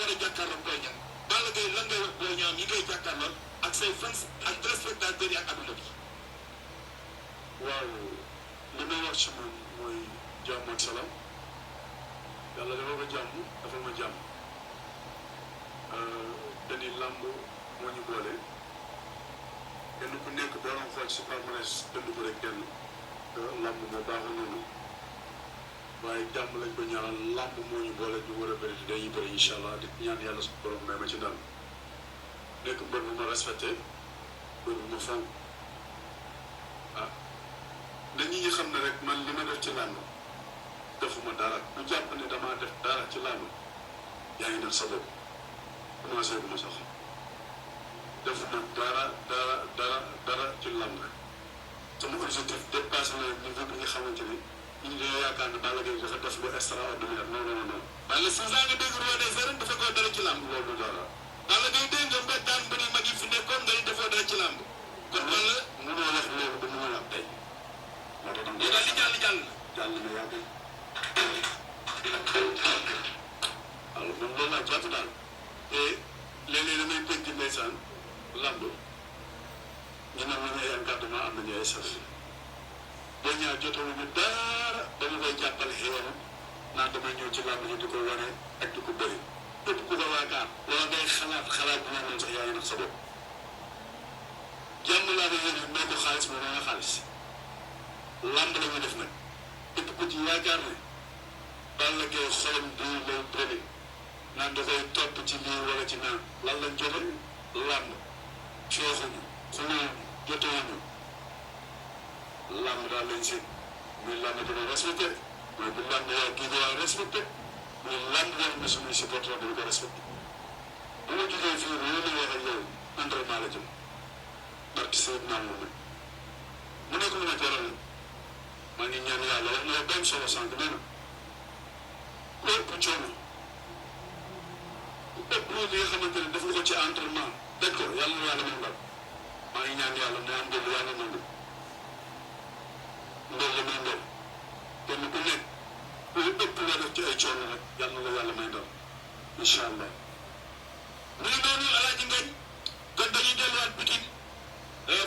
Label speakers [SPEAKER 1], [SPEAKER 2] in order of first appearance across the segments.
[SPEAKER 1] war a jàkkaarloo Boy Niang Balla Gaye lan ngay wax Boy Niang yi ngay jàkkaarloo ak say fans ak téléspectateurs yi ak adduna bi.
[SPEAKER 2] waaw li may wax ci moom mooy jàmm ak salaam yàlla dafa ko jàmm dafa ma jàmm te ni làmb moo ñu boole kenn ku nekk boo doon xool si palmarès dënd ko rek kenn làmb moo baaxul noonu waaye jàmm lañ ko ñaanal làmb moo ñu boole ñu war a bëri dañuy bëri incha allah di ñaan yàlla su borom may ma ci ndam nekk mbër bu ma respecté mbër bu ma fonk ah na ñi ñi xam ne rek man li ma def ci làmb defuma dara bu jàpp ne damaa def dara ci làmb yaa ngi nag sa bopp commencé bu ma sax defuma dara ci làmb sama objectif dépassé na niveau bi nga xamante ni ñu dañoo yaakaar ne Balla Gaye dafa def lu extraordinaire non non non.
[SPEAKER 1] Balla 6 ans nga dégg roi des arènes dafa ko dara ci làmb.
[SPEAKER 2] loolu dara.
[SPEAKER 1] Balla Gaye dégg nga mbéy daan bëri mag yi fi nekkoon nga ni defoo dara ci làmb. kon Balla
[SPEAKER 2] mënoo wax loolu ba mu mën a am tey. moo tax
[SPEAKER 1] yow daal li jàll na.
[SPEAKER 2] jàll na yàgg. alors man loolu laa jàpp daal. te léeg-léeg damay dégg ndeysaan làmb ñu ne ma ne ay encadrement am nañu ay saf. boo ñaar jotewuñu dara dama koy jàppale xëy naan damay ñëw ci làmb ñu di ko wane ak di ko bëri. képp ku ko yaakaar. wala ngay xalaat bu ñu amoon sax yaa ngi nag sa bopp. jàmm laa ko yéene may ko xaalis mu may xaalis. làmb la ñu def nag. képp ku ci yaakaar ne. Balla Gaye xolam bii lay bëri. naan da koy topp ci lii wala ci naan. lan lañ jote làmb. cooxuñu xuluñu jotewuñu. làmb daal lañ seen muy làmb dina respecté mooy bu làmb waa kii waa respecté muy làmb war na suñuy supporter dañ ko respecté bu ma jógee fii lu ma wax ak yow entraînement la jëm barki seen naam moom nag mu nekk lu ma jaral maa ngi ñaan yàlla wax na la benn solo sànq nee na ku ëpp coono ku ëpp li nga xamante ne def nga ko ci entraînement daj ko yàlla na yàlla may ndam maa ngi ñaan yàlla mu am ndam yàlla nangu ndol la may ndol kenn ku nekk lu ëpp nga def ci ay coono rek yàlla na la yàlla may ndol incha allah.
[SPEAKER 1] mu ngi noonu Alaaji Ngañ kon dañuy delluwaat Pikine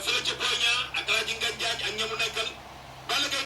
[SPEAKER 1] fële ca Boy Niang ak Alaaji Ngañ Jaañ ak ñamu nekkal Balla Gaye